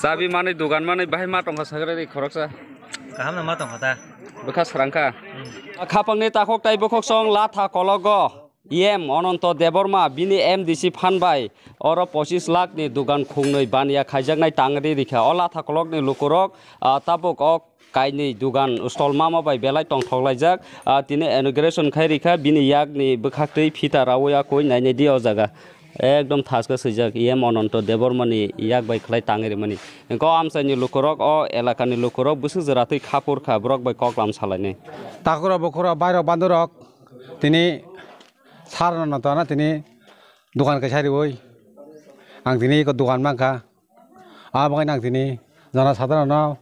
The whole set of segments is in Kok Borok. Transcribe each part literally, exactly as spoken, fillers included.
Chabi manwi, dugan manwi bahai ma tongkha, sagra ri khoroksa. Kaham no ma tongkha ta. Bwkha srangkha. Khapangni takhuk tai bukhuk song latha kologo. E M Ononto Debbarma bini M D C phan bai oro pochis lakh ni dugan khungnwi baniya khaijaknai tangri rikha. O latha kolokni lukurok, ah, tabuk o kainwi dugan stall mama bai belai tongthok laijak. Ah, tini inauguration khai rikha, bini yakni bwkhaktwi phita rawi akoi nainai di o jaga. Ekdom thaska swijak, E M Ononto Debbarmani yak bai khlai tangwi rimani. Hwnkhe o amchaini lukurok, o elakani lukurok bwswk jora twi khapur kha, borok bai koklam salainai. Takhurok bukhurok, bairok bandorok, tini sar no tongna tini dugan kaisa riwi. Ang tini eko dugan mankha. Abo khe nang tini jona sadharano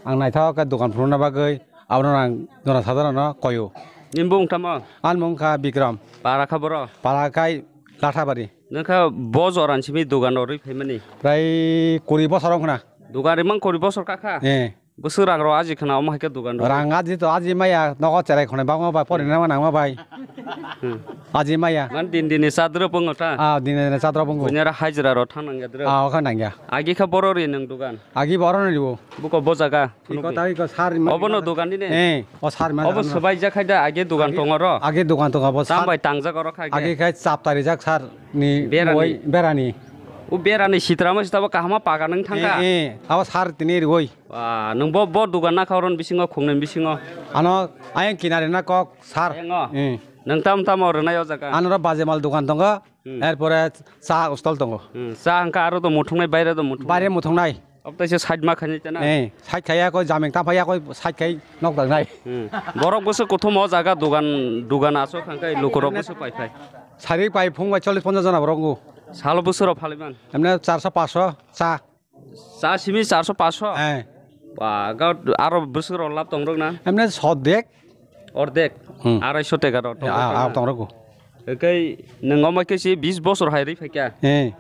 ang naithok khe dukan phunukna bagwi abono ang jona sadharano koyo. Nini bumung tamo? Ani bumung kha Bikram. Para kha boro? Para khai Lathabari. Nokha bo joran simi dukan rwi phaimani? Prai kuri bosor wng khna. Dukan rimang kuri bosor kakha? Eh. Bwswk rang rok aji khna omo hai khe dukan rok? Rang aji to aji maya, nogo cherai khonai bagma bai, porina ma nangma bai. Hmm. Aji maya. Man din din ni sadro pungo ta? Ah, din din ni sadro pungo. Bunyara hajra rok thang nang ya dro? Ah, okha nang ya. Agi kha boro ri nang dukan? Agi boro no ribo. Buko bo jaga? Iko ta iko sar ma. Obo no dukan ni ne? Eh, o sar ma. Obo swbai jak khai da agi dukan tongo ro? Agi dukan tongo bo sar. Tam bai tangjak oro khai ge? Agi khai chap tari jak sar ni. Berani. Oi, berani. O berani sitra ma sita bo kahama paga nang thangka? Eh, eh, abo sar tini riwi. Ba, nwng bo, bo dugan nakha oron bisingo, khungnwi bisingo? Ano ayang kinari na kok, sar. Ayango? Hmm. Nwng tam tamo rwnai o jaga? Ano ro bajemal dugan tongo, hmm, erpore cha stall tongo. Hmm, cha hwnkha aro do muthungnai, baire do muthungnai? Baire muthungnai. Obtaise side ma khainai tana? Eh, side khaiya koi jameng ta phaiya koi side khai nok dangnai. Hmm. Borok bwswk kuthum o jaga dugan, dugan aswk hwnkhe lukurok bwswk pai phai? Sari pai phung bai chollish ponchash jona borok wngo. Salo bwswk rok phaliman? Emne charso paso cha. Cha simi charso paso? Eh. Ba, ga aro bwswk rok lab tong rok na? Emne sodek. Ordek? Hmm. Araiso teka rok tong rok na? Ah, tong rok. Ekai nwng omai khe si bis bosor hai ri phaikya? Eh.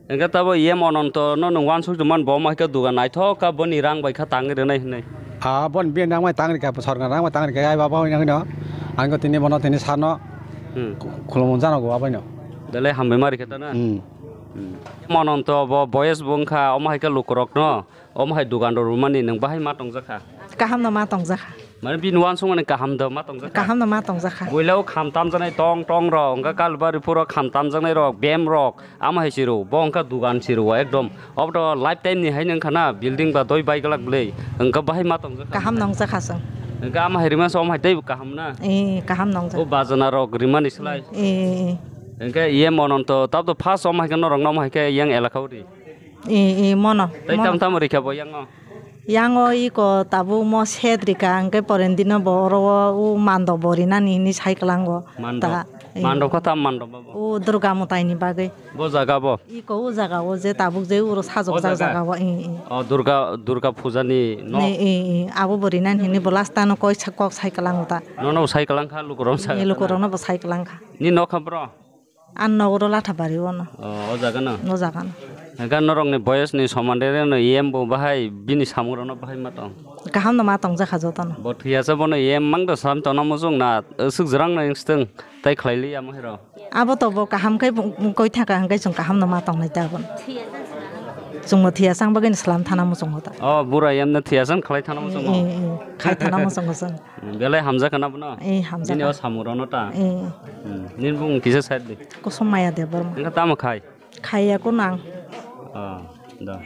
Engka tabo E M Ononto no nwng wansuk tongman bo omai khe dugan naithok kha boni rang bai kha tangwi rwnai hinwi. Ah, bon bien rang bai tangri kha, sorkar rang bai tangri kha, ai baba hoi nang no. Ang ko tini bono tini sano. Hmm. Khulumung jano go abai no. Belai hambai mari khe ta na? Hmm. Hmm. Mononto bo boyes bo wngkha, omo hai khe lukurokno, omo hai dugan rw rwmani nwng bahai ma tongjakha? Kaham no ma tongjakha. Mane bini uansukmani kaham da ma tongjakha? Kaham no ma tongjakha. Buila o kham tamjaknai tong tong rok, wngkha kalbari phuro kham tamjaknai rok, bem rok, ama hai siro, bo wngkha dugan siro ekdom. Obo to life time ni hai wngkha na, building ba doi bai glak bwlwi, wngkha bahai ma tongjakha. Kaham nongjakha chwng. Wngkha ama hai rima se omo hai tei kaham na? Eh, kaham nongjak. O bajana rok rimani slai. Eh, eh. Hingke iye Mononto, tabto first omo hai khe norok no omo hai khe yang elaka o ri. Eh, eh, mono. Tai mono. Tam tam rikha bo yang o. Yang o iko tabuk mo set rikha, hingke porendino bo oro o, o mando bo rinani hinui sai kwlango. Mando. Ta, eh. Mando kha tam mando bo. O Durga mwtai ni bagwi. Bo jaga bo. Iko o jaga o je tabuk je uro sajok jak jaga o, eh, eh. O Durga, Durga puja ni no. Ne, eh, eh. Abo bo rinani hinui bo last ano koi sa-, kok sai kwlango ta. Nono sai kwlang kha, lukurok sa. Eh, lukurok no bo sai kwlang kha. Ni nok kha bro? Ang nogo ro Lathabari o no. O, o jaga no? O jaga no. Hingke norok ni boyes ni somande reno iyem bo bahai bini samung rok no bahai ma tong? Kaham no ma tong jakha joto no. Bo thiyasa bono iyem mang da sam tona muchung na, aswk jwrang no ingstung tai khlai li ya mohai rok. Abo to bo kaham khe bo koi thaka hingke chwng kaham no ma tong nai ta bo. Chwng bo thiyasa ang bagwi no slam thana muchung ta. O bura iyem no thiyasa ang khlai thana muchung. Eh, eh, khai thana muchung chwng. Belai hamjakha na bono? Eh, hamjakha. Bini o samung rokno ta? Eh. Hmm. Nini bumung kisa side di? Kusum Maya Debbarma. Wngkha tamo khai? Khaiya kuno ang. Ah, da.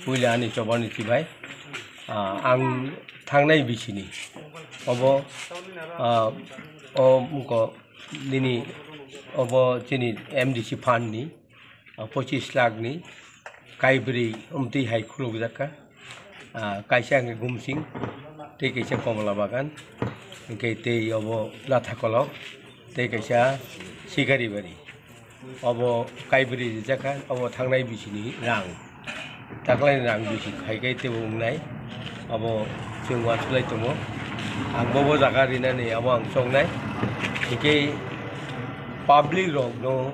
Puila ani choba ni chibai, ah, ang thangnai bisini obo, ah, o muko nini obo chini M D C fund ni, ah, pochis lakh ni kaibrwi omtwi hai khulukjak kha. Ah, kaisa hwnkhe Gumsing, tei kaisa Komla Bagan, hwnkhe tei obo Latha Kolok, tei kaisa Sikaribari. Obo kaibrwi rijak kha, obo thangnai bisini rang. Taklaini rang bisi phaikhai teibo wngnai. Obo chwng uansuk lai tongo. Ang bobo jaga rinani abo ang choknai. Hwnkhe public rokno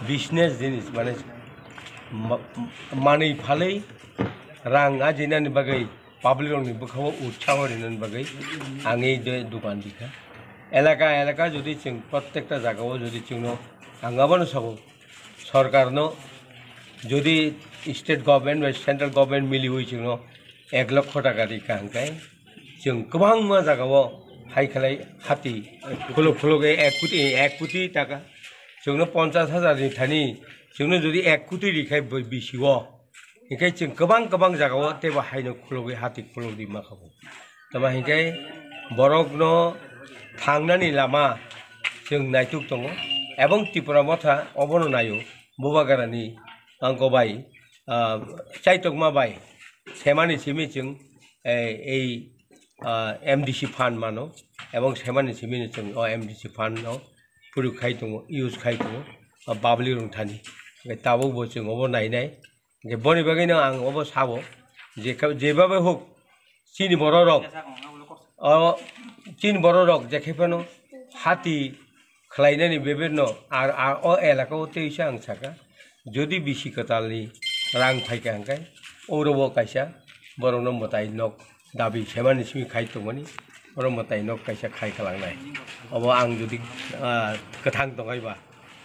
business jinis mane ma-, manwi phalwi rang ajinani bagwi public rokni bwkhao utsaho rinani bagwi ang ei de dukan dikha. Elaka elaka jodi chwng prottekta jagao jodi chwngno ang abono sabo sorkarno jodi state government bai central government miliwi chwngno ek lokho taka rikha hwnkhe chwng kwbangma jagao hai khlai hati khuluk khuluk ek koti ek koti taka chwngno ponchas hajar ni thani chwngno jodi ek koti rikhai bisi o. Hingke chwng kwbang kwbang jagao teibo haino khulogwi hati khulogwi ma kha bo. Tamo hingke borokno thangnani lama chwng naituk tongo, ebong Tipra Motha obono naio, Bubagrani angko bai, ah, chaitokma bai semani simi chwng, eh, ei, ah, M D C fund mano, ebong semani simi chwng o M D C fund no puruk khai tongo, use khai tongo, ah, public rok thani. Hingke tabuk bo chwng obo nainai. Hingke boni bagwino ang obo sabo, je kha-, jebabe huk, chini bororok, o chini bororok je khe phano hati khlainani bebekno ar, ar o elaka o teisa ang saka, jodi bisi kwtalni rang phaikha hwnkhe, orobo kaisa borokno mwtai nok dabi semani simi khai tongmani, oro mwtai nok kaisa khai kalangnai. Obo ang jodi, ah, kwthang tongaiba,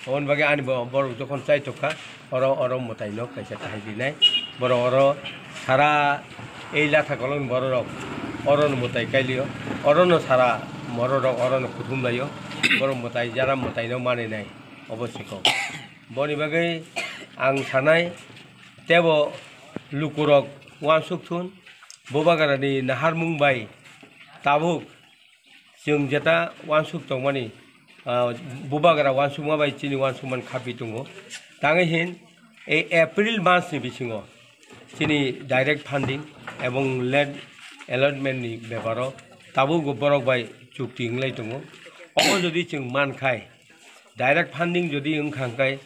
oboni bagwi ani bo-, borok jokhon chaitok kha, oro, oro mwtai nok kaisa khai rinai. Borok oro sara ei Latha Kolokni bororok orono mwtai kailio, orono sara bororok orono kuthum laio, borok mwtai jara mwtai no maninai obo sikok. Boni bagwi ang sanai, tebo lukurok uansuk thun, Bubagrani naharmung bai tabuk chwng jeta uansuk tongmani, ah, Bubagra uansukma bai chini uansukmani khapi tongo. Tangwi hin ei April mas ni bisingo chini direct funding ebong land allotment ni beparo tabuk borok bai chukti wnglai tongo. Omo jodi chwng mankhai, direct funding jodi wngkha hwnkhe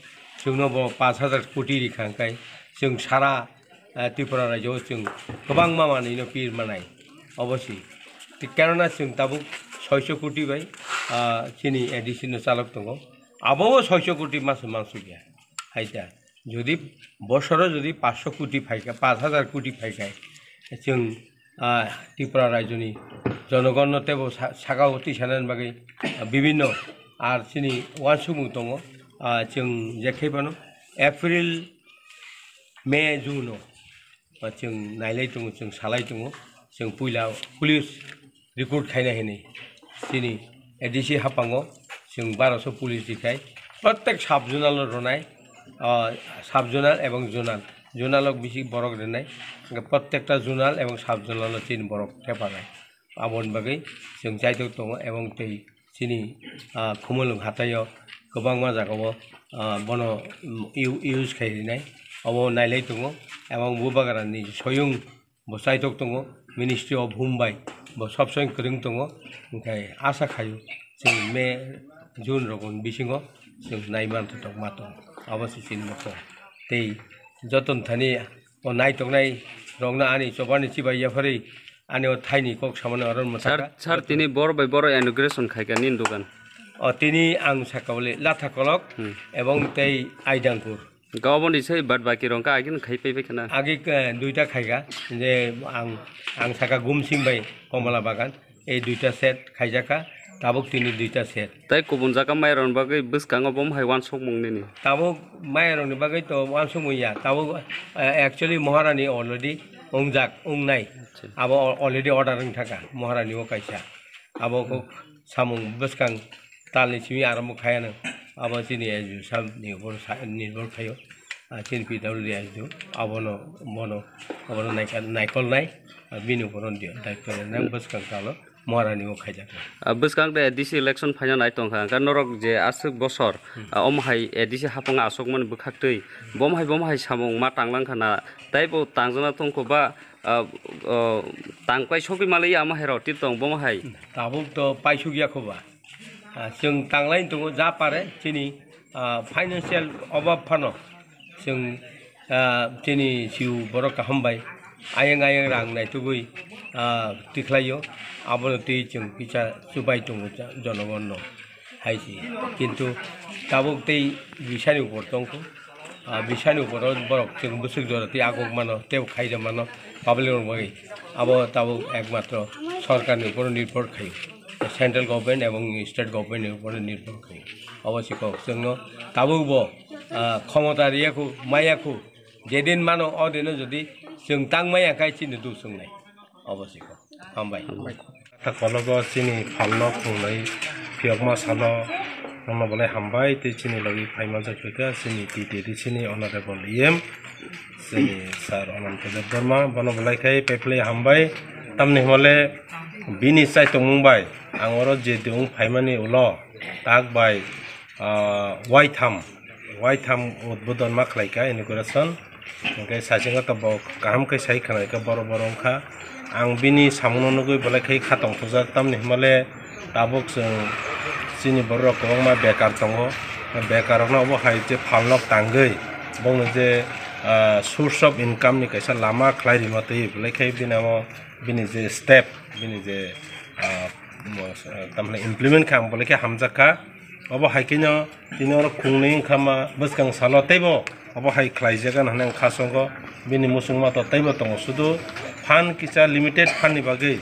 chwngno bo pash hajar koti rikha hwnkhe chwng sara, eh, Tripura rajyo o chwng kwbangma manwino pir manai obo si. Te kerana chwng tabuk soiso koti bai, ah, chini A D C no chalok tongo. Abobo soiso koti masa mansukya. Hai ta. Jodi bosoro jodi paanch sho koti phaikha, paanch hajar koti phaikha, chwng, ah, Tripura rajyoni jonogonno teibo sa-, saka o twi sanani bagwi, ah, bibinno ar chini uansukmung tongo. Ah, chwng je khe phano April, May, June o, ah, chwng nailai tongo, chwng salai tongo, chwng puila police recruit khaina hinwi chini A D C haphango chwng barosho police rikhai, prottek sub zonal o rwnai, ah, sub zonal ebong zonal, zonal o bisi borok rwnai, hwnkhe prottekta zonal ebong sub zonal o chini borok thepalai. Aboni bagwi chwng chaitok tongo ebong tei chini, ah, Khumulwng hatai o kwbangma jaga o, ah, bono, mm, u-, use khai rinai, obo nailai tongo ebong Bubagrani soyung bo chaitok tongo, Ministry of Home bai bo sob somoi kwrwng tongo, hwnkhe asa khaio chwng May June rokni bisingo chwng nai manthotok ma tongo. Abo se chini mokol. Tei joto thani o nai tongnai rokno ani chobarni chibai yapharwi ani o thaini kok samani oro Sir, mwthaka. Sir, tini bor bai boro inauguration khaika nini dogan? O tini ang saka bole Latha Kolok Hmm. ebong tei Aidangpur. Gaboni sai bad baki rong ka agin khai pai pai khana. Agi, eh, duita khaika, je ang, ang saka Gumsing bai Komala Bagan, ei duita set khaijakha, tabuk tini duita set. Tai kubun jaga mairong bagwi bwskango bom hai wansukmung nini. Tabuk mairong ni bagwi to wansukmung ya, tabuk, eh, actually Maharani already ongjak, ongnai. Acha. Abo al-, already order wng thaka Maharani o kaisa. Abo kok samung bwskang talni simi arambo khayano. Abo chini S D O sir ni upor sa-, nirbhor khaio. Ah, chini P W D S D O abono, bono, abono naikha-, naikolnai, ah, bini upor on dio, daityo nang bwskang talo Maharani o khaijak. Ah, bwskang de D C election phaina nai tongkha, hwnkhe norok je aswk bosor, Hmm. ah, omo hai A D C hapung aswk mani bwkhak twi, bom hai, bom hai samung ma tanglang khana, taibo tangjana tongkho ba, ah, ah, tang pai sogwi malai ya omo hai rok twi tong bom hai. Tabuk to paisuk ya kho ba. Ah, chwng tanglai tongo ja pare chini, ah, financial obab phano chwng, ah, chini siu borok kaham bai ayang ayang rang naitugwi, ah, tikhlaio, abono twi chwng kisa chubai tongo ja-, jonogonno hai se. Kintu tabuk tei bisani upor tongkho. Ah, bisani uporo borok chwng bwswk jora tei aguk mano, tei khaija mano, public rok bagwi. Abo tabuk ekmatro sorkarni uporo nirbhor khaio, central government ebong state government ni uporo nirbhor khaio. Abo se kok chwngno tabuk bo, ah, khomota riyakhu, mayakhu, jedin mano odino jodi chwng tang maya khai chini duk chwngnai. Obo se kok. Hambai. Hambai. Ta kologo chini phalno khungnwi phiyokma salo nokno belai hambai tei chini logi phaima jokphaikha chini T T D C ni honorable E M chini sir Ananto Debbarma bono belai khai paiphlai hambai tamni hwnmale bini chaitongmung bai ang oro je dewng phaimani ulo tak bai ah, waitham, waitham udbodon ma khlaikha inauguration. Hwnkhe saichung khe to bo kaham khe sai khwnaikha, borok borok wngkha. Ang bini samungno nugwi belai khe kha tongthokjak, tamni hwnmale tabuk chwng chini borok rok kwbangma bekar tongo. Bekar rokno obo hai je phalnok tangwi bongni je, ah, source of income ni kaisa lama khlai rima twi belai khe bini amo bini je step, bini je, ah, mo-, tamni implement kha ang belai khe hamjak kha. Obo hai kheno tini oro khungnwi wngkha ma bwskang salo teibo obo hai khlaijak gana hwnwi ang kha songo. Bini muchungma to teibo tongo, sudu fund kisa limited fund ni bagwi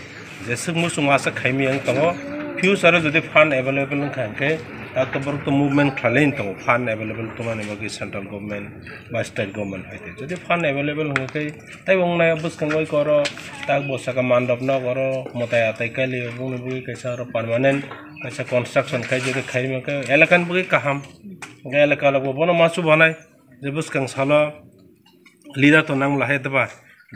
jeswk muchungma aswk khaimaya wng tongo. Future o jodi fund available wngkha hwnkhe tak to borok to movement khlailai tongo, fund available tongmani bagwi central government ba state government hai khe. Jodi fund available hwnkhe teibo wngnai bwskango oro tak bo saka mandop nok oro mwtai atai kaili bongni bagwi kaisa oro permanent kaisa construction khai jodi khaima khe elakani bagwi kaham. Hwnkhe elaka rok bo bono ma chubanai je bwskang salo leader to nang lahai doba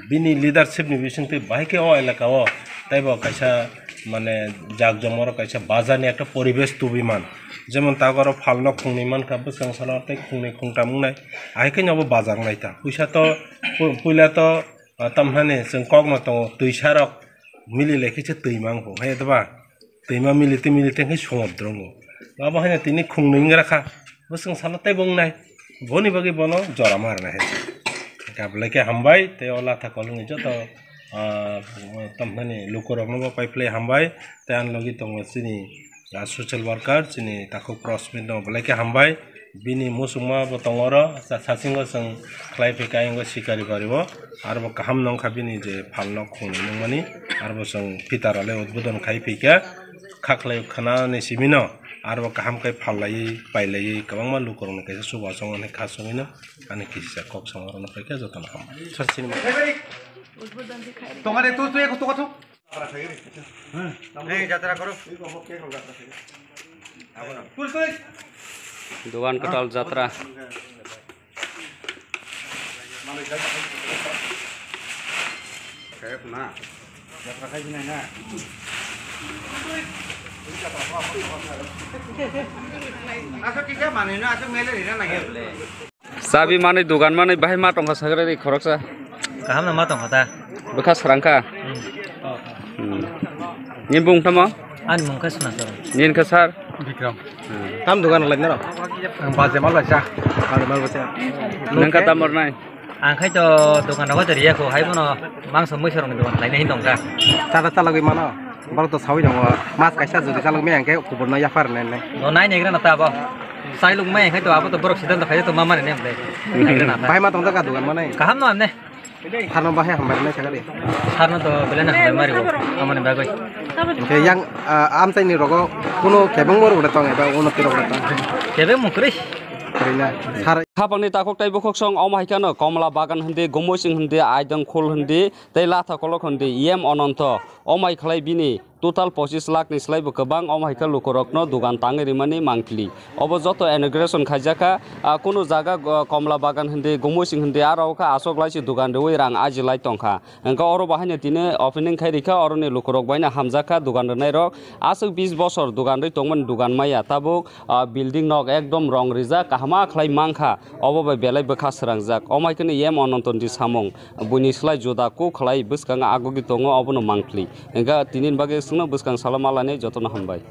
bini leadership ni bisingtwi bahai khe o elaka o teibo kaisa mane jak jomoro kaisa bazar ni ekta poribesh tubiman jemon tak oro phalno khungnwi mankha bwskang salo tei khungnwi khungtam wngnai ahai khe no bo bazar naita puisa to pu-, puila to ah, tamhani chwng kokno tongo, twisarok mili lai khe se twi mang kho, hai doba? Twima mili twi mili tei khe somudro wngo. Abo haino tini khungnwi wngya kha, bwswng salo teibo wngnai, boni bagwi bono jora ma rwnai hai se. Khe belai khe hambai, tei o latha kolongni joto, ah, tamhani lukurokno bo paiphlai hambai, tei ani logi tongo chini ah, social worker chini takhuk Prosmit no belai khe hambai. Bini muchungma bo tongo oro, sa-, sasingo chwng khlai phaikha ayang sikari bari o. Aro bo kaham nongkha bini je phalno khungnwi nungmani. Aro bo chwng phita rwlai udbodon khai phaikha. Kha khlai khwnani simi no. Aro bo kaham khe phal laiwi, pai laiwi kwbangma lukurokno kaisa chubachu wngnai kha chwngwi no. Ani kisa kok songorokno phaikha jotono hambai. Sir, sinima. Tongare tu, tu, tu, tu, tu. Hey, jatra koro. Dogan kwtal jatra. Aswk kisa manwi no, aswk mele rina nangya. Chabi manwi, dogan manwi bahai ma tongkha, sagre ri khoroksa. Kaham no ma tongkha ta. Bwkha srangkha. Hmm. Hmm. Nini bung tamo? Ani mung khe Sunasoro. Nini khe sir? Bikram. Tam dogan lai naro? Ang baje mal bacha. Baje mal bacha. Nang ka tam ornai? Ang khai to dogan rogo to riya ko hai bono mangso muisa rong dogan lai nei dong ka. Chada chalagwi mano. Borok to sawi dongo. Mas kaisa jodi chalagwi ang khe kubur no yapar nai nai. No nai negra na ta bo. Sai lung mai khai to abo to borok sidan to khai to mama ne nem dai. Negra na ta. Bai ma tong ka dogan manai. Kaham no amne. Sarno bahai hambai nai sakha de. Sarno to belai no hambai mari bo, amoni bagwi. Hingke yang, ah, amchaini rogo kuno kebeng mor uda tong eba uno tiro uda tong. Kebeng mukri. Karina sar. Khapangni takhuk tei bukhuksong omo hai kheno komla bagan hindi, gumui sing hindi, aidang khul hindi, tei latha kolok hindi, yem ononto. Omo hai khlai bini total pochis lakh ni slai bo kwbang, omo hai khe lukurokno dogan tangwi rimani mangpili. Obo joto inauguration khaijak kha, ah, kunu jaga, ah, komla bagan hindi, gumui sing hindi, aro khe aswk lai se dogan riwi rang aji lai tong kha. Hwnkhe oro bo haino tini opening khai rikha, oroni lukurok bai no hamjak kha dogan rwnairok. Aswk bis bosor dogan rwi tongmani dogan maya, tabuk, ah, building nok ekdom rong rijak, kaham khlai mankha, obo bai belai bwkha swrangjak. Omo hai kheno yem ononton di samung. Buini slai juda kuk khlai bwskango agugwi tongo, obono mangpili. Hingkhe tinini bagwi chwngno bwskang salo malainai jotono hambai.